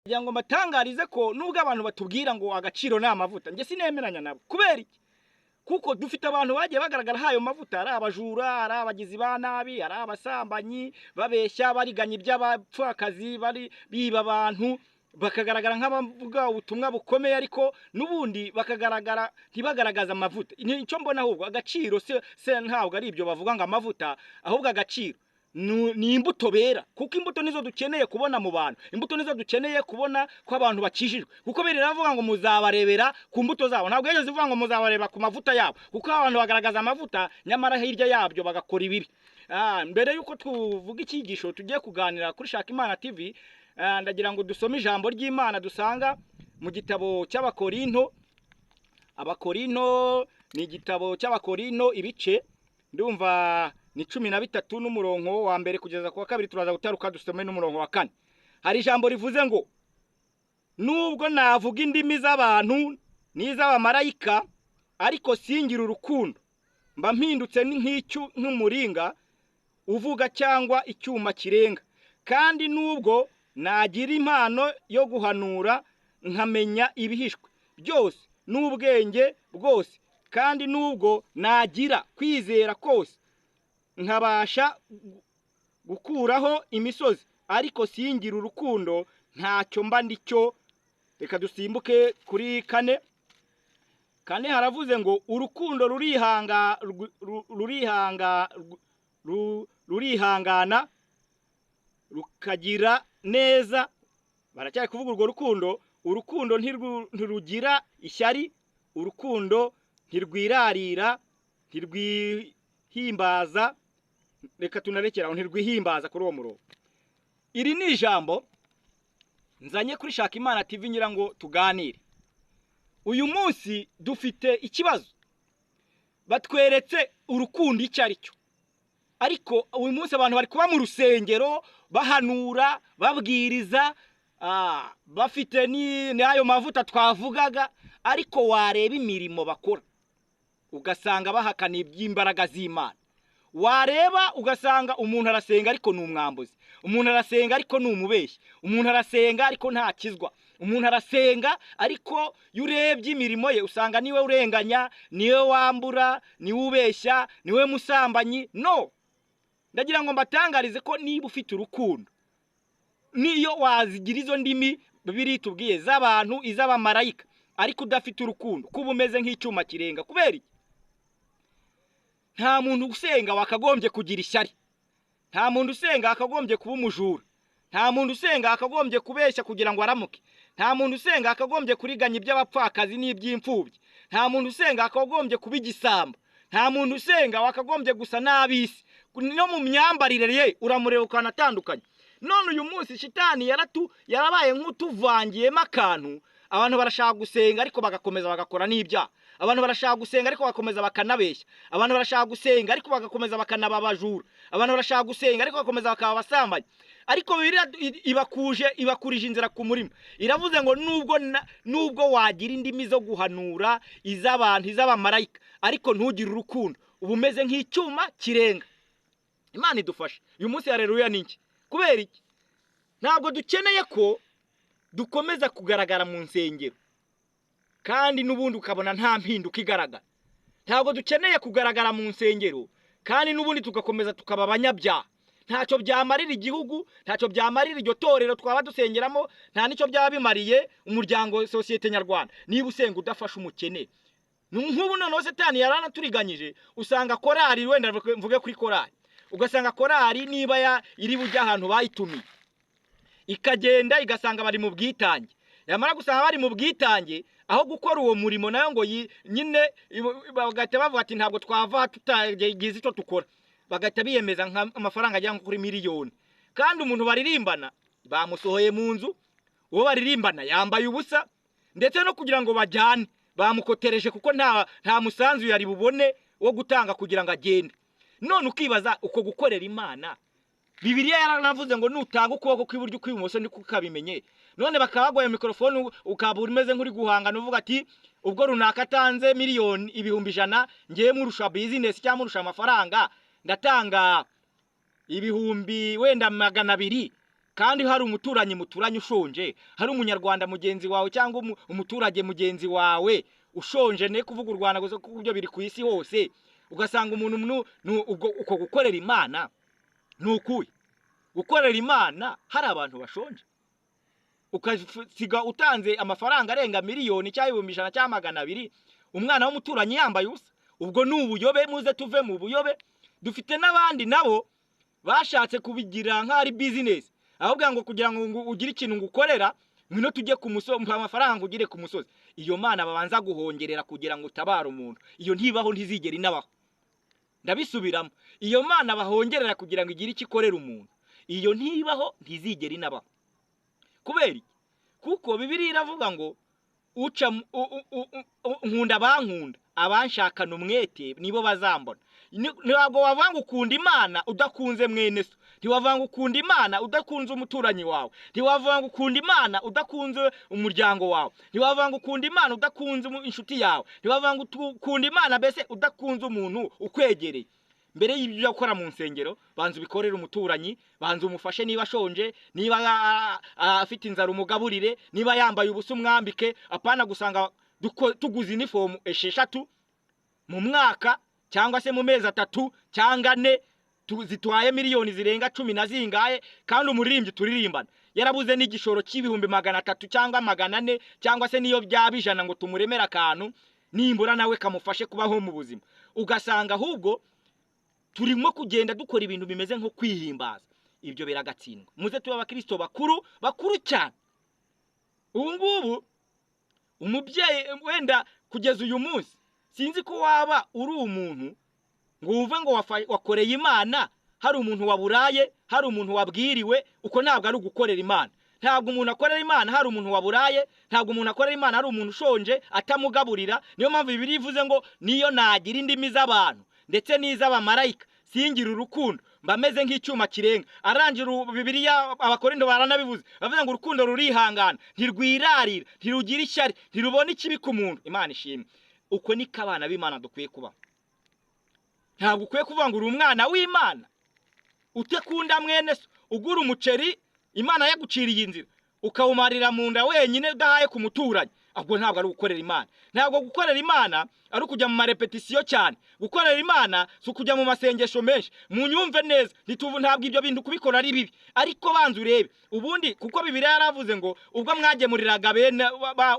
Kugira ngo mbatangarize ko nubwo abantu batubwira ngo agaciro ni amavuta, njye sinemeranya nabo. Kubera iki? Kuko dufite abantu bagiye bagaragara hayo mavuta, ari abajura, ari abagizi ba nabi, ari abasambanyi, babeshya, bariganya iby'abapfakazi, bari biba abantu, bakagaragara nk'abavuga ubutumwa bukomeye, ariko n'ubundi bakagaragara ntibagaragaze amavuta. Nicyo mbona ahubwo agaciro se ntabwo ari ibyo bavuga ngo amavuta, ahubwo agaciro ni imbuto bera, kuko imbuto nizo dukeneye kubona mu bantu, imbuto nizo dukeneye kubona ko abantu bakijijwe, kuko Bibiliya iravuga ngo muzabarebera ku mbuto zabo. Ntabwo yigeze ivuga ngo muzabareba ku mavuta yabo, kuko abantu bagaragaza amavuta nyamara hirya yabyo bagakora ibibi. Mbere y'uko tuvuga icyigisho tugiye kuganira kuri Shaka Imana TV, ndagira ngo dusome ijambo ry'Imana dusanga mu gitabo cy'Abakorinto. Abakorinto ni igitabo cy'Abakorinto, ibice ndumva ni 13 n'umurongo wa mbere kugeza ku wa kabiri. Turaza gutaruka dusome n'umurongo wa kane. Hari ijambo rivuze ngo: "Nubwo navuga indimi z'abantu n'iz'abamarayika, ariko singira urukundo, mba mpindutse nk'umuringa uvuga cyangwa icyuma kirenga. Kandi nubwo nagira impano yo guhanura, nkamenya ibihishwe byose n'ubwenge bwose, kandi nubwo nagira kwizera kose nkabasha gukuraho imisozi, ariko singira urukundo, ntacyo mba ndicyo." Reka dusimbuke kuri kane. Kane haravuze ngo: "Urukundo rurihanga rurihanga rurihangana, rukagira neza." Baracyari kuvuga urwo rukundo. "Urukundo ntirugira ishyari, urukundo ntirwirarira, ntirwihimbaza." Reka tunarekere aho, ntirwihimbaza, kuri uwo murongo. Iri ni ijambo nzanye kuri Shaka Imana TV ngira ngo tuganire. Uyu munsi dufite ikibazo, batweretse urukundo icyo ari cyo, ariko uyu munsi abantu bari kuba mu rusengero bahanura, babwiriza, bafite n'ayo mavuta twavugaga, ariko wareba imirimo bakora ugasanga bahakana iby'imbaraga z'Imana. Wareba ugasanga umuntu arasenga ariko ni umwambuzi, umuntu arasenga ariko ni umubeshyi, umuntu arasenga ariko ntakizwa, umuntu arasenga ariko iyo urebye imirimo ye usanga niwe urenganya, niwe wambura, niwe ubeshya, niwe musambanyi. No ndagira ngo mbatangarize ko niba ufite urukundo, niyo wazigira izo ndimi Bibiliya itubwiye z'abantu, iz'abamarayika, ariko udafite urukundo, kuba umeze nk'icyuma kirenga. Kubera iki? Nta muntu usenga wakagombye kugira ishyari, nta muntu usenga wakagombye kuba umujura, nta muntu usenga wakagombye kubeshya kugira ngo aramuke, nta muntu usenga wakagombye kuriganya iby'abapfakazi n'iby'imfubyi, nta muntu usenga wakagombye kuba igisambo, nta muntu usenga wakagombye gusa n'ab'isi. No mu myambarire ye uramureba ukanatandukanye. None uyu munsi shitani yarabaye nk'utuvangiyemo akantu. Abantu barashaka gusenga ariko bagakomeza bagakora n'ibyaha, abantu barashaka gusenga ariko bagakomeza bakanabeshya, abantu barashaka gusenga ariko bagakomeza bakanaba abajura, abantu barashaka gusenga ariko bagakomeza bakaba abasambanyi. Ariko Bibiliya ibakurije inzira ku murima. Iravuze ngo nubwo wagira indimi zo guhanura, iz'abantu, iz'abamarayika, ariko ntugire urukundo, uba umeze nk'icyuma kirenga. Imana idufashe. Uyu munsi hareruya ni iki? Kubera iki? Ntabwo dukeneye ko dukomeza kugaragara mu nsengero kandi n'ubundi ukabona nta mpinduka igaragara. Ntabwo dukeneye kugaragara mu nsengero kandi n'ubundi tugakomeza tukaba abanyabyaha. Ntacyo byamarira igihugu, ntacyo byamarira iryo torero twaba dusengeramo, nta n'icyo byaba bimariye umuryango, sosiyete nyarwanda, niba usenga udafasha umukene. Nk'ubu noneho Satani yaranaturiganyije, usanga korari, wenda mvuge kuri korari, ugasanga korari niba iri bujye ahantu bayitumiye, ikagenda igasanga bari mu bwitange. Yamara gusanga bari mu bwitange, aho gukora uwo murimo nayo ngo nyine bagahita bavuga ati: "Ntabwo twava tutagize icyo dukora." Bagahita biyemeza amafaranga agera nko kuri miliyoni, kandi umuntu baririmbana bamusohoye mu nzu, uwo baririmbana yambaye ubusa, ndetse no kugira ngo bajyane bamukotereje, kuko nta musanzu yari bubone wo gutanga kugira ngo agende. None ukibaza uko gukorera Imana. Bibiliya yaranavuze ngo nutanga ukuboko kw'iburyo, ukw'ibumoso niko kabimenye. None bakaba baguhaye mikorofone, ukaba umeze nk'uri guhangana, uvuga ati: "Ubwo runaka atanze miliyoni 100,000, ngewe murusha business cyangwa murusha amafaranga, ndatanga ibihumbi wenda 200." Kandi hari umuturanyi muturanye ushonje, hari umunyarwanda mugenzi wawe cyangwa umuturage mugenzi wawe ushonje, ne kuvuga u Rwanda gusa kuko ibyo biri ku isi hose. Ugasanga umuntu ubwo uko gukorera Imana ni ukuhe? Gukorera Imana hari abantu bashonje, ukasiga utanze amafaranga arenga miliyoni cyangwa 100,000 cyangwa 200, umwana w'umuturanyi yambaye ubusa, ubwo ni ubuyobe. Muze tuve mu buyobe. Dufite n'abandi nabo bashatse kubigira nk'aho ari bizinesi, ahubwo ngo kugira ngo ugire ikintu ngukorera, ngwino tujye ku musozi, mpa amafaranga ugire ku musozi. Iyo mana babanza guhongerera kugira ngo utabare umuntu, iyo ntibaho, ntizigera inabaho. Ndabisubiramo, iyo mana bahongerera kugira ngo igire icyo ikorera umuntu, iyo ntibaho, ntizigera inabaho. Kubera iki? Kuko Bibiliya iravuga ngo uca nkunda abankunda, abanshakana umwete nibo bazambona. Ntabwo wavuga ngo ukunda Imana udakunze mwene so, ntiwavuga ngo ukunda Imana udakunze umuturanyi wawe, ntiwavuga ngo ukunda Imana udakunze umuryango wawe, ntiwavuga ngo ukunda Imana udakunze inshuti yawe, ntiwavuga ngo ukunda Imana mbese udakunze umuntu ukwegereye. Mbere y'ibyo ujya gukora mu nsengero, banza ubikorere umuturanyi, banza umufashe niba ashonje, niba afite inzara umugaburire, niba yambaye ubusa umwambike. Apana gusanga tuguze inifomu 6 mu mwaka cyangwa se mu mezi 3 cyangwa 4, zitwaye miliyoni zirenga cumi na zingahe, kandi umuririmbyi turirimbana yarabuze n'igishoro cy'ibihumbi 300 cyangwa 400 cyangwa se niyo byaba 100 ngo tumuremere akantu nimbura nawe kamufashe kubaho mu buzima. Ugasanga ahubwo turimo kugenda dukora ibintu bimeze nko kwihimbaza, ibyo biragatsindwa. Muze tube abakristo bakuru, bakuru cyane. Ubu ngubu umubyeyi wenda kugeza uyu munsi sinzi ko waba uri umuntu ngo wumve ngo wakoreye Imana hari umuntu waburaye, hari umuntu wabwiriwe. Uko ntabwo ari ugukorera Imana. Ntabwo umuntu akorera Imana hari umuntu waburaye, ntabwo umuntu akorera Imana hari umuntu ushonje atamugaburira. Niyo mpamvu Bibiliya ivuze ngo niyo nagira indimi z'abantu ndetse n'iz'abamarayika singira urukundo, mba meze nk'icyuma kirenga. Arangira Bibiliya, Abakorindo baranabivuze, bavuze ngo urukundo rurihangana, ntirwirarira, ntirugira ishyari, ntirubona ikibi ku muntu. Imana ishimwe. Uko niko abana b'Imana dukwiye kuba. Ntabwo ukwiye kuvuga ngo uri umwana w'Imana utekunda mwene so, ugura umuceri Imana yaguciriye inzira ukawumarira mu nda wenyine udahaye ku muturanyi. Ahubwo ntabwo ari ugukorera Imana. Ntabwo gukorera Imana ari ukujya mu marepetisiyo cyane. Gukorera Imana si ukujya mu masengesho menshi. Munyumve neza, ntabwo ibyo bintu kubikora ari bibi, ariko banza urebe ubundi, kuko Bibiliya yaravuze ngo ubwo mwagemuriraga bene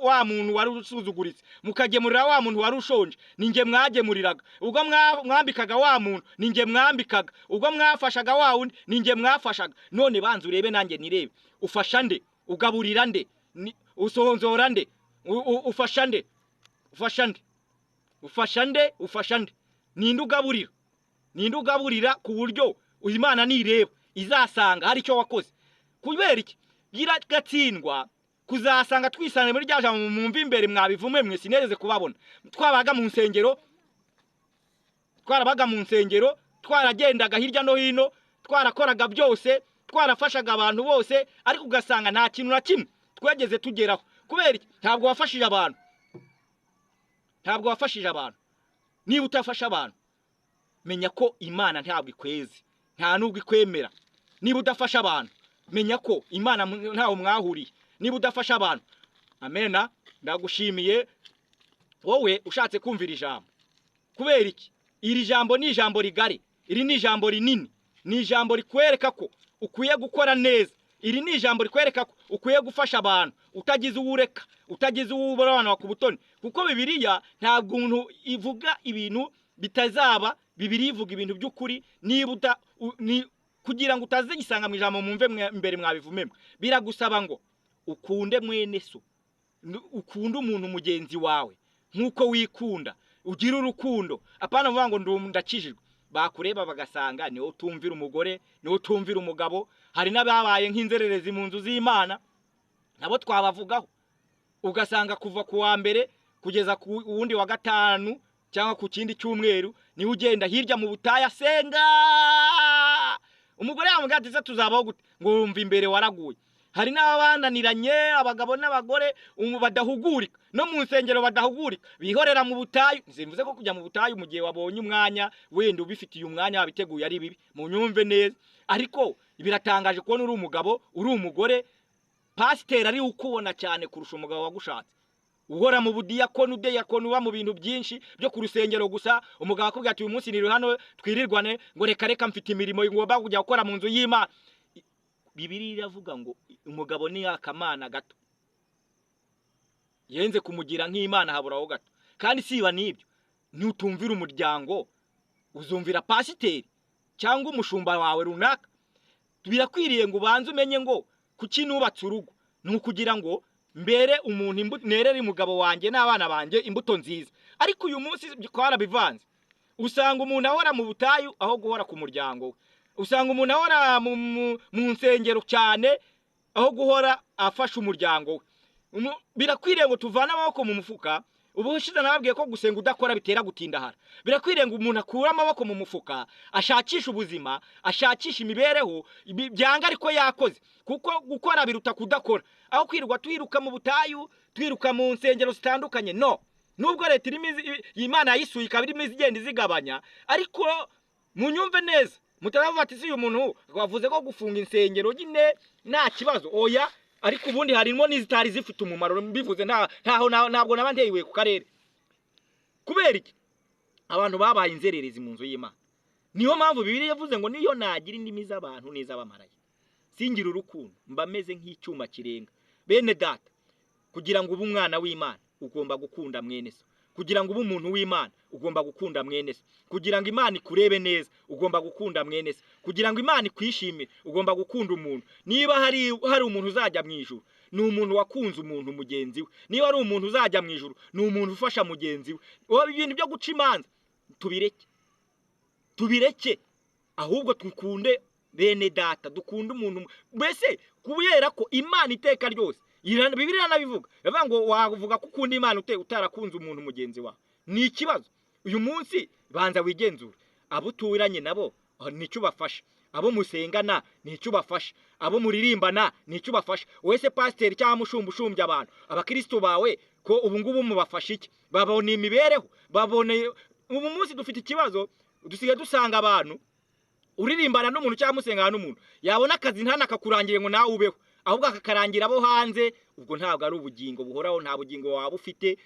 wa muntu wari usuzuguritse, mukagemurira wa muntu wari ushonje, ni njye mwagemuriraga. Ubwo mwambikaga wa muntu, ni njye mwambikaga. Ubwo mwafashaga wa wundi, ni njye mwafashaga. None banza urebe nanjye nirebe, ufasha nde? Ugaburira nde? Usonzora nde? Ufasha nde? Ufasha nde? Ufasha nde? Ufasha nde? Ninde ugaburira? Ninde ugaburira ku buryo Imana nireba izasanga hari icyo wakoze? Kubera iki biragatsindwa kuzasanga twisanze muri rya jambo mwumva imbere mwabivume mwe, sinigeze kubabona. Twabaga mu nsengero, twarabaga mu nsengero, twaragendaga hirya no hino, twarakoraga byose, twarafashaga abantu bose, ariko ugasanga nta kintu na kimwe twageze tugeraho. Kubera iki? Ntabwo wafashije abantu, ntabwo wafashije abantu. Niba utafasha abantu, menya ko Imana ntabwo ikwezi, nta nubwo ikwemera. Niba udafasha abantu, menya ko Imana ntaho mwahuriye niba udafasha abantu. Amena. Ndagushimiye wowe ushatse kumvira ijambo. Kubera iki? Iri jambo ni ijambo rigari, iri ni ijambo rinini, ni ijambo rikwereka ko ukwiye gukora neza. Iri ni ijambo rikwereka ko ukwiye gufasha abantu utagize uwo ureka, utagize uwo ubona ku butoni, kuko Bibiliya ntabwo umuntu ivuga ibintu bitazaba. Bibiliya ivuga ibintu by'ukuri. Niba uta ni kugira ngo utazigisanga mu ijambo mwumve mbere mwabivumemwe, biragusaba ngo ukunde mwene so, ukunde umuntu mugenzi wawe nk'uko wikunda, ugire urukundo. Apana kuvuga ngo ndakijijwe, bakureba bagasanga niwo utumvira umugore, niwo utumvira umugabo. Hari n'ababaye nk'inzererezi mu nzu z'Imana, nabo twabavugaho. Ugasanga kuva ku wa mbere kugeza ku wundi wa gatanu cyangwa ku kindi cyumweru niwe ugenda hirya mu butayu asenga. Umugore yamubwira ati se tuzabaho gute? Ngo wumva imbere waraguye. Hari n'abananiranye, abagabo n'abagore badahugurika, no mu nsengero badahugurika, bihorera mu butayu. Simvuze ko kujya mu butayu mu gihe wabonye umwanya, wenda ubifitiye umwanya wabiteguye, ari bibi, munyumve neza. Ariko Biratangaje kubona uri umugabo, uri umugore, pasiteri ari ukubona cyane kurusha umugabo wagushatse. Uhora mu budiyakoni, udiyakoni, uba mu bintu byinshi byo ku rusengero gusa. Umugabo akubwira ati: "Uyu munsi niri hano twirirwane." Ngo: "Reka reka, mfite imirimo ngomba kujya gukora mu nzu y'Imana." Bibiliya iravuga ngo umugabo ni akamana gato, yenze kumugira nk'Imana haburaho gato. Kandi siba n'ibyo, nutumvira umuryango uzumvira pasiteri cyangwa umushumba wawe runaka. Birakwiriye ngo ubanze umenye ngo kuki nubatse urugo? Ni ukugira ngo mbere umuntu nerere umugabo wanjye n'abana banjye imbuto nziza. Ariko uyu munsi twarabivanze, usanga umuntu ahora mu butayu aho guhora ku muryango we, usanga umuntu ahora mu nsengero cyane aho guhora afasha umuryango we. Birakwiriye ngo tuvane amaboko mu mufuka. Ubu ushize nababwiye ko gusenga udakora bitera gutindahara. Birakwiriye ngo umuntu akure amaboko mu mufuka, ashakishe ubuzima, ashakishe imibereho, byanga ariko yakoze, kuko gukora biruta kudakora, aho kwirirwa twiruka mu butayu, twiruka mu nsengero zitandukanye. No nubwo leta irimo Imana yayisuye ikaba irimo izigenda izigabanya, ariko munyumve neza, mutaravuga ati: "Si uyu muntu wavuze ko gufunga insengero nyine nta kibazo?" Oya, ariko ubundi harimo n'izitari zifite umumaro. Mbivuze ntaho ntabwo naba nteye ibuye ku karere. Kubera iki? Abantu babaye inzererezi mu nzu y'Imana. Niyo mpamvu Bibiliya yavuze ngo niyo nagira indimi z'abantu n'iz'abamarayika, singira urukundo, mba meze nk'icyuma kirenga. Bene data, kugira ngo ube umwana w'Imana ugomba gukunda mwene so. Kugira ngo ube umuntu w'Imana ugomba gukunda mwene so. Kugira ngo Imana ikurebe neza ugomba gukunda mwene so. Kugira ngo Imana ikwishimire ugomba gukunda umuntu. Niba hari umuntu uzajya mu ijuru, ni umuntu wakunze umuntu mugenzi we. Niba ari umuntu uzajya mu ijuru, ni umuntu ufasha mugenzi we. Wowe, ibintu byo guca imanza tubireke, tubireke, ahubwo dukunde bene data, dukunde umuntu mbese, kubera ko Imana iteka ryose Bibiliya iranabivuga, iravuga ngo wavuga ko ukunda Imana utarakunze umuntu mugenzi wawe, ni ikibazo. Uyu munsi banza wigenzure: abo uturanye nabo nicyo ubafasha? Abo musengana nicyo ubafasha? Abo muririmbana nicyo ubafasha? Wowe se pasiteri cyangwa mushumba ushumbya abantu, abakristo bawe ko ubu ngubu mubafasha iki? Babona imibereho? Babone ubu munsi dufite ikibazo, dusigaye dusanga abantu uririmbana n'umuntu cyangwa musengana n'umuntu, yabona akazi ntanakakurangire ngo nawe ubeho, ahubwo akakarangira abo hanze. Ubwo ntabwo ari ubugingo buhoraho, nta bugingo waba ufite.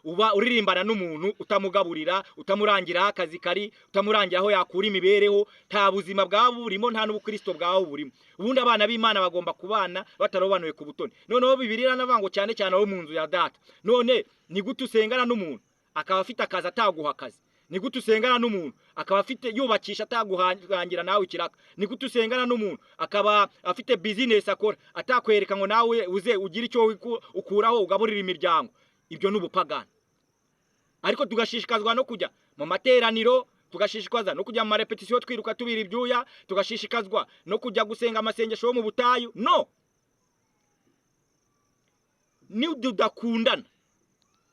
Uba uririmbana n'umuntu utamugaburira, utamurangira aho akazi kari, utamurangira aho yakura imibereho, nta buzima bwaba burimo, nta n'ubukristo bwaba burimo. Ubundi abana b'Imana bagomba kubana batarobanuye ku butoni. Noneho Bibiliya iranavuga ngo cyane cyane abo mu nzu ya data. None ni gute usengana n'umuntu akaba afite akazi ataguha akazi? Ni gute usengana n'umuntu akaba afite yubakisha ataguhangira nawe ikiraka? Ni gute usengana n'umuntu akaba afite bizinesi akora atakwereka ngo nawe uze ugire icyo ukuraho ugaburira imiryango? Ibyo ni ubupagani. Ariko tugashishikazwa no kujya mu materaniro, tugashishikazwa no kujya mu marepetisiyo twiruka tubira ibyuya, tugashishikazwa no kujya gusenga amasengesho yo mu butayu. No nidudakundana,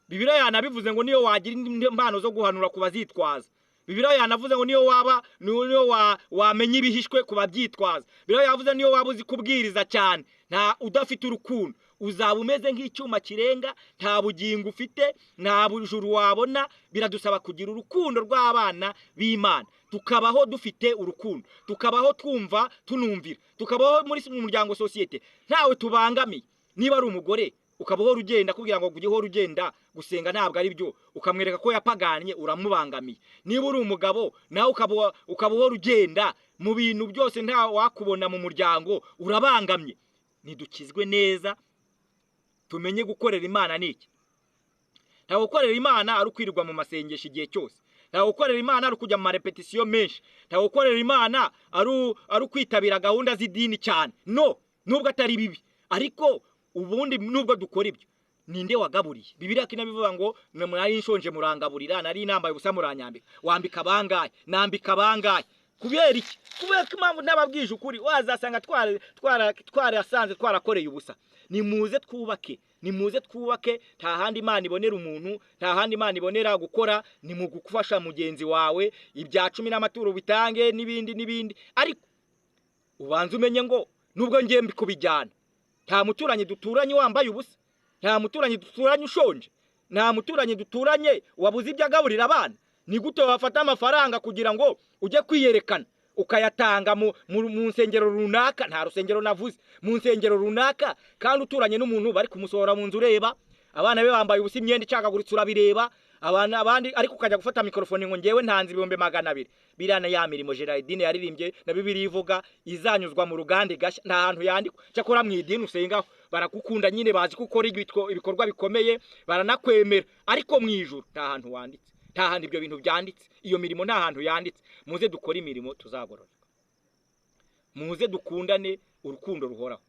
Bibiliya yanabivuze ngo niyo wagira indi impano zo guhanura ku bazitwaza. Bibiliya yanavuze ngo niyo waba niyo wamenya ibihishwe ku babyitwaza. Bibiliya yavuze niyo waba uzi kubwiriza cyane, nta udafite urukundo uzaba umeze nk'icyuma kirenga, nta bugingo ufite, nta bujuru wabona. Biradusaba kugira urukundo rw'abana b'Imana, tukabaho dufite urukundo, tukabaho twumva tunumvira, tukabaho muri mu muryango, sosiyete, ntawe tubangamiye. Niba ari umugore ukaba uhora ugenda kugira ngo ujye uhora ugenda gusenga ntabwo ari byo, ukamwereka ko yapaganye, uramubangamiye. Niba uri umugabo nawe ukaba uhora ugenda mu bintu byose, nta wakubona mu muryango, urabangamye. Nidukizwe neza, tumenye gukorera Imana ni iki. Ntabwo gukorera Imana ari ukwirirwa mu masengesho igihe cyose, ntabwo gukorera Imana ari ukujya mu marepetisiyo menshi, ntabwo gukorera Imana ari ukwitabira gahunda z'idini cyane. No nubwo atari bibi, ariko ubundi nubwo dukora ibyo, ninde wagaburiye? Bibiliya inabivuga ngo nari nshonje murangaburira, nari nambaye ubusa muranyambika. Wambika bangahe? Nambika bangahe? Kubera iki? Kubera ko impamvu ntababwije ukuri, wazasanga twarasanze twarakoreye ubusa. Nimuze twubake, nimuze twubake. Nta handi Imana ibonera umuntu, nta handi Imana ibonera gukora, ni mu gufasha mugenzi wawe. Ibya cumi n'amaturo bitange n'ibindi n'ibindi, ariko ubanze umenye ngo nubwo ngiye kubijyana, nta muturanyi duturanye wambaye ubusa, nta muturanyi duturanye ushonje, nta muturanyi duturanye wabuze ibyo agaburira abana. Ni gute wafata amafaranga kugira ngo ujye kwiyerekana? ukayatanga mu nsengero runaka, nta rusengero navuze, mu nsengero runaka, kandi uturanye n'umuntu bari kumusohora mu nzu ureba, abana be bambaye ubusa, imyenda icagaguritse urabireba, abana abandi, ariko ukajya gufata mikorofone ngo ngewe ntanze 200,000. Biriya na ya mirimo Gerardine yaririmbye na Bibiliya ivuga izanyuzwa mu ruganda igashya, nta hantu yandikwa. Cyakora mu idini usengaho baragukunda nyine, bazi ko ukora ibikorwa bikomeye, baranakwemera, ariko mu ijuru nta hantu wanditse, nta hantu ibyo bintu byanditse, iyo mirimo nta hantu yanditse. Muze dukore imirimo tuzagororerwa, muze dukundane urukundo ruhoraho,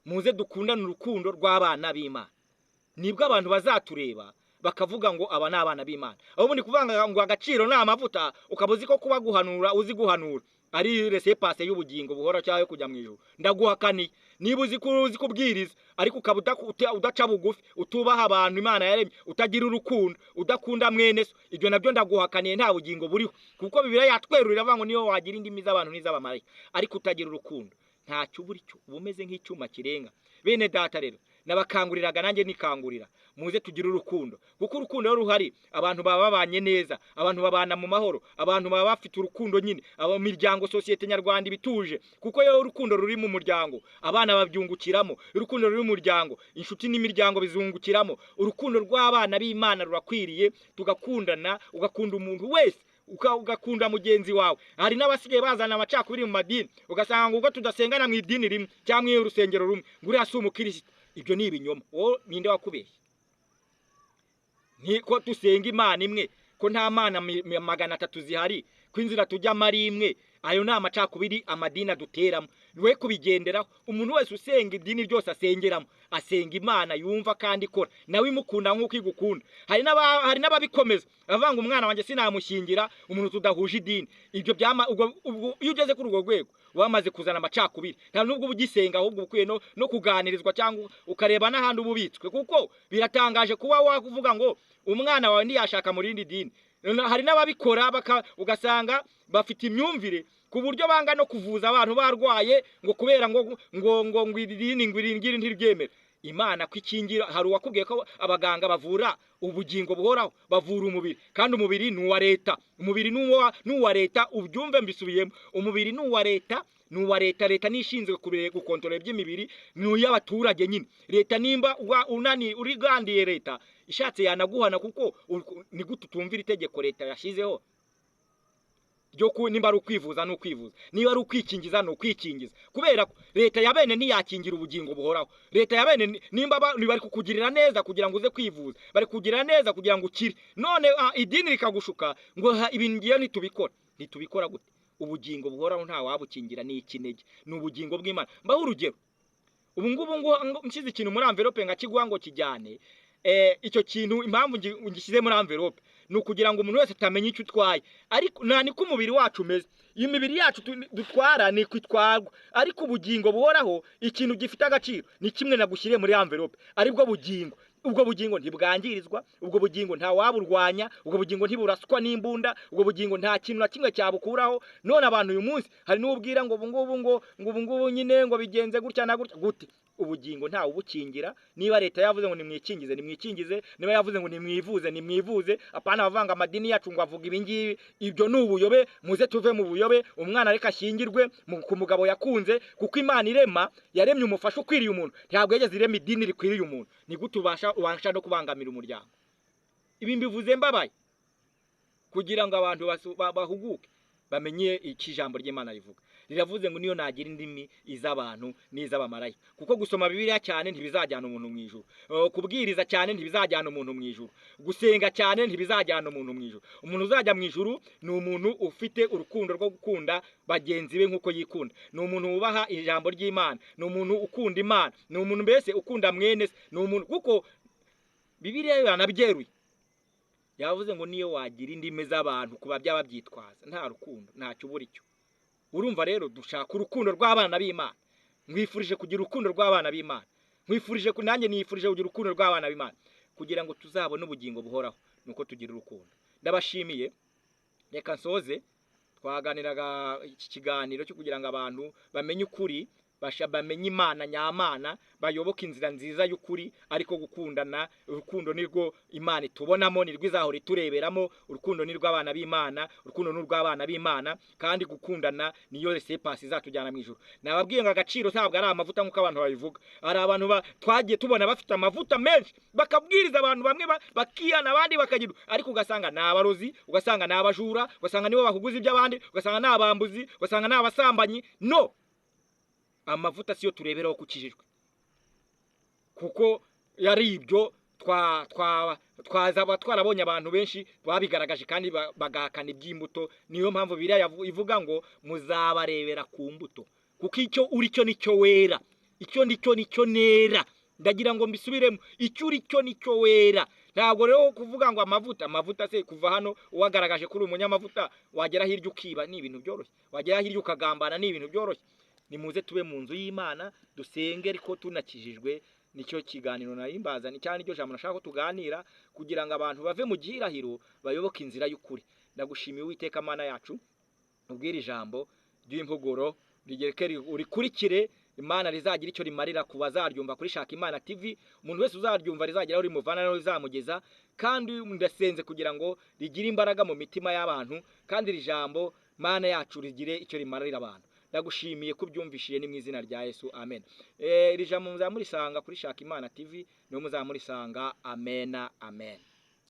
muze dukundane urukundo rw'abana b'Imana, nibwo abantu bazatureba bakavuga ngo aba ni abana b'Imana. Aho ubundi kuvuga ngo agaciro ni amavuta, ukaba uzi ko kuba guhanura, uzi guhanura ari laissez-passer y'ubugingo buhora cyangwa yo kujya mu ijuru, ndaguhakaniye. Niba uzi ko uzi kubwiriza ariko ukaba udaca bugufi, utubaha abantu Imana yaremye, utagira urukundo, udakunda mwene so, ibyo nabyo ndaguhakaniye, nta bugingo buriho. Kuko Bibiliya yatwerurira avuga ngo niyo wagira indimi z'abantu n'iz'abamarayika ariko utagira urukundo, ntacyo uba uri cyo, uba umeze nk'icyuma kirenga. Bene data rero, nabakanguriraga nanjye nikangurira, muze tugire urukundo, kuko urukundo iyo ruhari abantu baba babanye neza, abantu babana mu mahoro, abantu baba bafite urukundo nyine, abo miryango, sosiyete nyarwanda ibituje. Kuko iyo urukundo ruri mu muryango, abana babyungukiramo. Urukundo ruri mu muryango, inshuti n'imiryango bizungukiramo. Urukundo rw'abana b'Imana rurakwiriye, tugakundana, ugakunda umuntu wese, ugakunda mugenzi wawe. Hari n'abasigaye bazana amacakubiri mu madini, ugasanga ngo ubwo tudasengana mu idini rimwe cyangwa mu urusengero rumwe, ngo uriya si umukirisitu. Ibyo ni ibinyoma. Wowe ninde wakubeshye ko dusenga Imana imwe, ko nta mana 300 zihari, ko inzira tujyamo ari imwe? Ayo ni amacakubiri amadini aduteramo, we kubigenderaho. Umuntu wese usenga idini ryose asengeramo, asenga Imana yumva kandi ikora, nawe imukunda nk'uko igukunda. Hari n'ababikomeza bavuga ngo umwana wanjye sinamushyingira umuntu tudahuje idini. Ibyo byama ubwo iyo ugeze kuri urwo rwego wamaze kuzana amacakubiri, nta nubwo uba ugisenga, ahubwo ukwiye no kuganirizwa cyangwa ukareba n'ahandi uba ubitswe. Kuko biratangaje kuba wakuvuga ngo umwana wawe ntiyashaka mu rindi dini. Hari n'ababikora ugasanga bafite imyumvire ku buryo banga no kuvuza abantu barwaye, ngo kubera ngo iri dini, ngo iri ngiri ntiryemera Imana ko ikingira. Hari uwakubwiye ko abaganga bavura ubugingo buhoraho? Bavura umubiri, kandi umubiri ni uwa leta. Umubiri ni uwa leta, ubyumve, mbisubiyemo, umubiri ni uwa leta, ni uwa leta. Leta niyo ishinzwe gukontorora iby'imibiri, ni iy'abaturage nyine. Leta nimba unani urigandiye, leta ishatse yanaguhana, kuko ni gute utumvira itegeko leta yashyizeho ryo nimba ari ukwivuza ni ukwivuza, niba ari ukwikingiza ni ukwikingiza? Kubera ko leta ya bene ntiyakingira ubugingo buhoraho. Leta ya bene nimba bari kukugirira neza kugira ngo uze kwivuza, bari kukugirira neza kugira ngo ukire, none idini rikagushuka ngo ibintu ngiye ntitubikora. Ntitubikora gute? Ubugingo buhoraho nta wabukingira, ni ikinege, ni ubugingo bw'Imana. Mbaho urugero, ubu ngubu ngo nshyize ikintu muri envelope nkakiguha ngo kijyane, icyo kintu impamvu ngishyize muri envelope ni ukugira ngo umuntu wese atamenya icyo utwaye. Ariko nta niko umubiri wacu umeze, iyi mibiri yacu dutwara niko itwarwa, ariko ubugingo buhoraho, ikintu gifite agaciro ni kimwe nagushyiriye muri envelope, aribwo bugingo. Ubwo bugingo ntibwangirizwa, ubwo bugingo nta waburwanya, ubwo bugingo ntiburaswa n'imbunda, ubwo bugingo nta kintu na kimwe cyabukuraho. None abantu uyu munsi hari n'ubwira ngo ubu ngubu ngo ubu ngubu nyine ngo bigenze gutya na gutya. Gute? Ubugingo ntawe ubukingira. Niba leta yavuze ngo nimwikingize, nimwikingize. Niba yavuze ngo nimwivuze, nimwivuze. Apana abavanga amadini yacu ngo avuga ibi ngibi, ibyo ni ubuyobe. Muze tuve mu buyobe. Umwana reka ashyingirwe ku mugabo yakunze, kuko Imana irema yaremye umufasha ukwiriye umuntu, ntabwo yigeze irema idini rikwiriye umuntu. Ni gute ubasha no kubangamira umuryango? Ibi mbivuze mbabaye, kugira ngo abantu bahuguke, bamenye icyo ijambo ry'Imana rivuga. Riravuze ngo niyo nagira indimi iz'abantu n'iz'abamarayika. Kuko gusoma Bibiliya cyane ntibizajyana umuntu mu ijuru, kubwiriza cyane ntibizajyana umuntu mu ijuru, gusenga cyane ntibizajyana umuntu mu ijuru. Umuntu uzajya mu ijuru ni umuntu ufite urukundo rwo gukunda bagenzi be nk'uko yikunda, ni umuntu wubaha ijambo ry'Imana, ni umuntu ukunda Imana, ni umuntu mbese ukunda mwene se, ni umuntu, kuko Bibiliya yo yanabyeruye, yavuze ngo niyo wagira indimi z'abantu kuba byaba byitwaza, nta rukundo, ntacyo ubura icyo. Urumva rero dushaka urukundo rw'abana b'Imana. Mwifurije kugira urukundo rw'abana b'Imana, nkwifurije nanjye nifurije kugira urukundo rw'abana b'Imana, kugira ngo tuzabone ubugingo buhoraho nuko tugira urukundo. Ndabashimiye, reka nsoze. Twaganiraga iki kiganiro cyo kugira ngo abantu bamenye ukuri. Bamenye Imana nyamana, bayoboke inzira nziza y'ukuri, ariko gukundana, urukundo nirwo Imana itubonamo, nirwo izahora itureberamo, urukundo nirwo abana b'Imana, urukundo n'urw'abana b'Imana, kandi gukundana niyo laissez-passer izatujyana mu ijuru. Nababwiye ngo agaciro ntabwo ari amavuta nk'uko abantu babivuga. Hari abantu twagiye tubona bafite amavuta menshi, bakabwiriza abantu bamwe bakihana, abandi bakagira, ariko ugasanga ni abarozi, ugasanga ni abajura, ugasanga nibo bahuguza iby'abandi, ugasanga ni abambuzi, ugasanga ni abasambanyi. No amavuta siyo tureberaho kukijijwe, kuko yari ibyo twazaba twarabonye abantu benshi babigaragaje kandi bagahakana iby'imbuto. Niyo mpamvu Bibiliya ivuga ngo muzabarebera ku mbuto, kuko icyo uri cyo nicyo wera, icyo ndicyo nicyo nera. Ndagira ngo mbisubiremo, icyo uri cyo nicyo wera. Ntabwo rero kuvuga ngo amavuta, amavuta se kuva hano uwagaragaje ko uri umunyamavuta, wagera hirya ukiba, ni ibintu byoroshye, wagera hirya ukagambana, ni ibintu byoroshye. Nimuze tube mu nzu y'Imana, dusenge ariko tunakijijwe. Nicyo kiganiro nahimbaza, ni cyane iryo jambo nashaka ko tuganira, kugira ngo abantu bave mu gihirahiro, bayoboke inzira y'ukuri. Ndagushimiye Uwiteka Mana yacu, ubwire ijambo ry'impuguro rigereke, urikurikire Imana, rizagira icyo rimarira ku bazaryumva kuri Shaka Imana TV. Umuntu wese uzaryumva rizagira aho rimuvana n'aho rizamugeza, kandi ndasenze kugira ngo rigire imbaraga mu mitima y'abantu, kandi iri jambo Mana yacu rigire icyo rimarira abantu. Ndagushimiye ko ubyumvishije, ni mu izina rya Yesu, amen. Iri jambo muzamurisanga kuri Shaka Imana TV, niho muzamurisanga. Amena, amen.